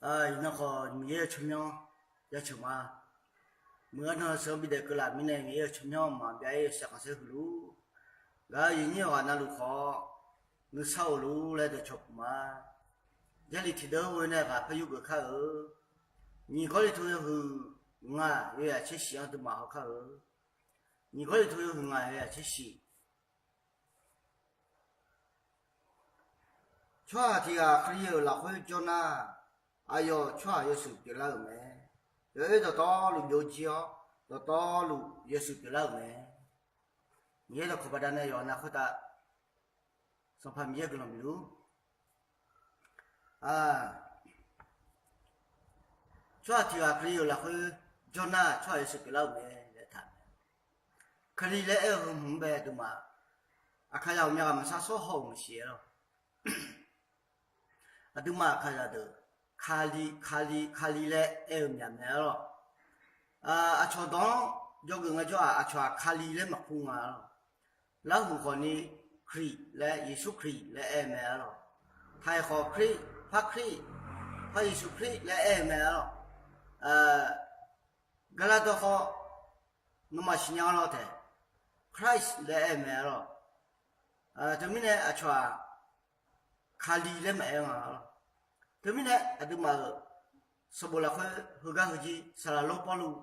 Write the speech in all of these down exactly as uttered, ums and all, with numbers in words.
Iqnan khawf Miqyaer-euq tsawrmyanr jaceuq ma. Muiq-eu nan sheuq-anr bidaef keuvlaf mirnae Miqyaer-euq tsawrmyanr maqbyav-ir yawshaef khanqsaer huiq luf. Gaq-euq iqnyir-euq ghaq navluf khawf nuisar of luf laer dawqcawq puq ma. Jarlif tiqdeuv-anr ghoe nae ghaq par yurgeuf kar-eu. Nyiq Gawrliqtu yawhuiq ngaq yawzaq tser shif-anr duimaf haw kar-eu. Nyiq Gawrliqtu yawhuiq ngaq yawzaq tser shif. Tsawrhaq tiq ghaq Kali-euq lafkhoer jawr nar, aqyawf tsawrhaq yawshuif pyeuflar-euq mae. Yawoer dawqtawvluf byovjir-awr, dawqtawvluf yawshuif pyeuflar-euq mae. Miqyaer dawqkawq baqdanae yawqha nav khoertav Sanqpaq Miqyaer guiqlanq bif luf. Tsawrhaq tiq ghaq Kali-euq lafkhoer jawr nar, tsawrhaq yawshuif pyeuflar-euq mae laer taq-eu mae. Kali laer aer-eu heu hmq-anr bae aqduimaf aqkaqzaq ghawqmya ghaq maqsar sawr haw-euq maqsiq-aer lawr. Aqduimaf aqkaqzaq deuq Kali, Kali, Kali laer aer-eu myaq mae-ar lawr. Aqcawq dawq-anr jawrgeuf ngaejawr-aq, aqcawq-aq Kali laer maqkur nga-ar lawr. Larhuq khawfni Kriq laer, Yeqsur Kriq laer aer-eu mae-ar lawr. Taqhaiq khawf Kriq, par Kriq, par Yeqsur Kriq laer aer-eu mae-ar lawr. Gaqlaq dawq khawf, nawmaf siqnya-anr lawr taef, Christ laer aer-eu mae-ar lawr. Teumirnae aqcawq-aq Kali laer maqaer nga-ar lawr. Teumirnae aqduimaf-euq sanqbof lafkhoer heugar heujir saqlaq lor Pawrluv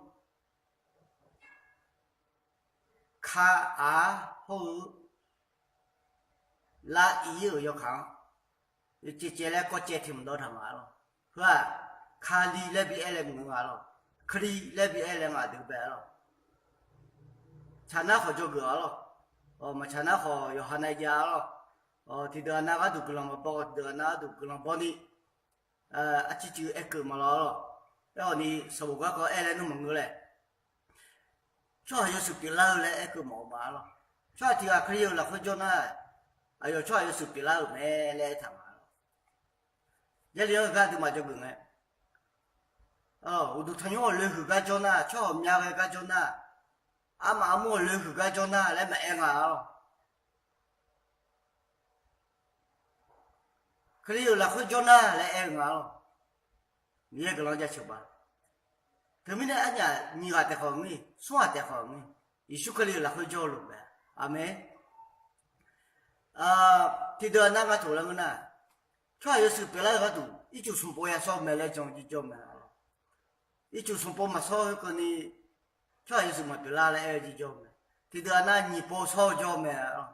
ka aq-ar hawr-eu lav ir-euq yawkaq-anr caevcaev laer kawv caev tiq mq dawr taq nga-ar lawr. Heu-aq Kali laer bi aer laer mq-eu nga-ar lawr. Kali laer bi aer laer nga deuq bae-ar lawr. Tsaq nar khawf jawrgeuf-ar lawr. Maqtsaq nar khawf yawqha nav jav-ar lawr. Tiqdeuq aqnav gharduq guiqlanq maqbaw, tiqdeuq aqnav gharduq guiqlanq bawni arciv civ aerkeuv maqlawr-ar lawr. Aerkhawfni sanqbof garkawv aer laer nmr maqngeur laer, tsawrhaq yawshuif pyeuflar-eu laer aerkeuv mawf-eu ma-ar lawr. Tsawrhaq tiq ghaq Kali-euq lafkhoer jawr nar, aqyawf tsawrhaq yawshuif pyeuflar-euq mae laer aertaq ma-ar lawr. Jarlif-anr gar aqduimaf jawrgeuf ngae, uqduq tanqnymr ghawqloe huiq gar jawr nar, tsawrhaq ghawqmya ghae gar jawr nar, armaf armur ghawqloe huiq gar jawr nar laer maqaer nga-ar lawr. Kali-euq lafkhoer jawr nar laer aer-eu nga-ar lawr. Miqyaer guiqlanq jaceuq ma. Teumirnae arnyaf nyiq ghaq taef khawf ngeur, smr ghaq taef khawf ngeur, Yeqsur Kali-euq lafkhoer jawr-eu lof mae. Aqmeq. Tiqdeuq aqnav nga toq laer ngeur nar, tsawrhaq yawshuif pyeuflar-eu gharduq ircuf smq pov yasawr-eu mae laer jan jirjawr mae-ar lawr. Ircuf smq pov maqsawr-eu keuvni tsawrhaq yawshuif maqpyeuflar laer aer-eu jirjawr mae. Tiqdeuq aqnav nyiq pov sawr-eu jawr mae-ar lawr.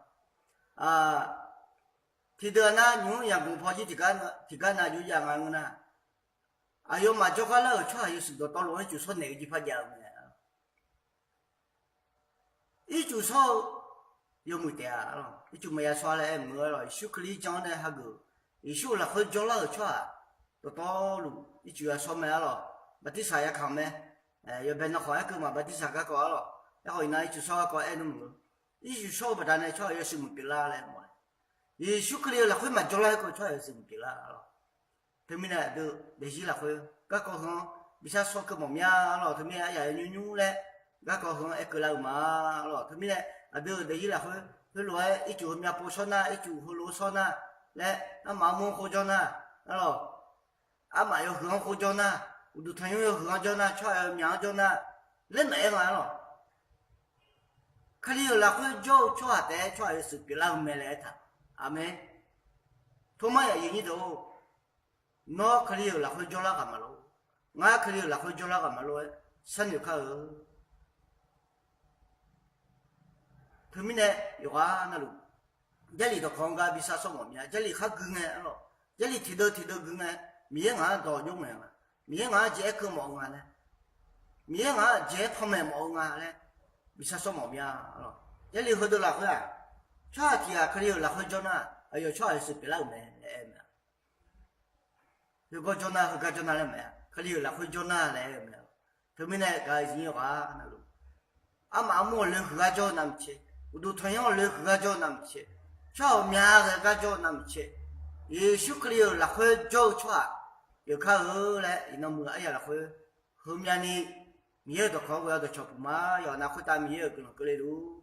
Tiqdeuq aqnav nymq-mr yaqgmq paw jir tiqgar nav jov jav nga ngeur nar, aqyawfmaf jawrgar lar-euq tsawrhaq yawshuif dawqtawvluf-anr ircuf shawr naeq-eu jir par jav-eu mae-ar lawr. Ircuf shawr-eu yawmuiq taef-a lawr. Ircuf maqya shawr-a laer aer mq-eu-ar lawr. Yeqsur Kali jan-anr nae hageuf, Yeqsur-euq lafkhoer jawrlar-euq tsawrhaq dawqtawvluf ircuf ya shawr mae-ar lawr. Bartirsaq ya kamq mae. Yawbae nan khawf aerkeuv ma bartirsaq garkawv-ar lawr. Aerkhawf iqnan ircuf shawr garkawv aer nmr-eu, ircuf shawr-eu baqdanae tsawrhaq yawshuif maqpyeuflar laer mawf-a. Yeqsur Kali-euq lafkhoer maqjawrlar-aer keuv tsawrhaq yawshuif maqpyeuflar-ar lawr. Teumirnae aqdui daefzir lafkhoer garkawv heu-anr bishar shawr keuv mawf mya-ar lawr. Teumirnae aryaq yawnymr nymr laer garkawv heu-anr aerkeuv lar-eu ma-ar lawr. Teumirnae aqdui-euq daefzir lafkhoer heulof-aer ircuf heumya pov shawr nar, ircuf heulof-aer shawr nar laer, armaf armur-anr khoer jawr nar-ar lawr. Armaf yawhuiq-anr khoer jawr nar, uqduq tanqnymr yawhuiq-anr jawr nar, tsawrhaq yawmyaq-anr jawr nar laer maqaer nga-ar lawr. Kali-euq lafkhoer jawr-eu tsawrhaq taef-aer tsawrhaq yawshuif pyeuflar-eu mae laer aertaq. Aqmeq. Tormar yaqyuif nyir deuq-or, nawr Kali-euq lafkhoer jawrlar ghaq maqlof, ngar Kali-euq lafkhoer jawrlar ghaq maqlof-aer sharnoeq kar-eu. Teumirnae yawqghaq navluf Jarlif dawqkawq-anr gar bishar shawr mawf mya. Jarlif khar gui ngae-ar lawr. Jarlif tiqdeuv tiqdeuv gui ngae, Miqyaer ngaq-anr dawq jov ngaeq nga, Miqyaer ngaq-anr jeq aer keuv mawf-eu nga laer, Miqyaer ngaq-anr jeq aer panmaeq mawf-eu nga laer bishar shawr mawf mya-ar lawr. Jarlif heudeuv lafkhoer-aq, tsawrhaq tiq ghaq Kali-euq lafkhoer jawr nar, aqyawf tsawrhaq yawshuif pyeuflar-euq mae laer aer-eu mae. Heugawr jawr nar, heugar jawr nar laer maqaer-a. Kali-euq lafkhoer jawr nar laer aer-eu mae-ar lawr. Teumirnae gaq-eu zir-ir yawqghaq navluf, armaf armur ghawqloe huiq gar jawr-eu navmaqtser, uqduq tanqnymr ghawqloe huiq gar jawr-eu navmaqtser, tsawrhaq ghawqmya ghae gar jawr-eu navmaqtser, Yeqsur Kali-euq lafkhoer jawr-eu tsawrhaq pyeufkar-eu laer iqnan muiq-eu aryaq lafkhoer heumyani Miqyaer-euq dawqkawq-anr ghoe-awr dawqcawq puq ma. Yawqha nav khoertav Miqyaer-euq guiqlanq keuvle luf.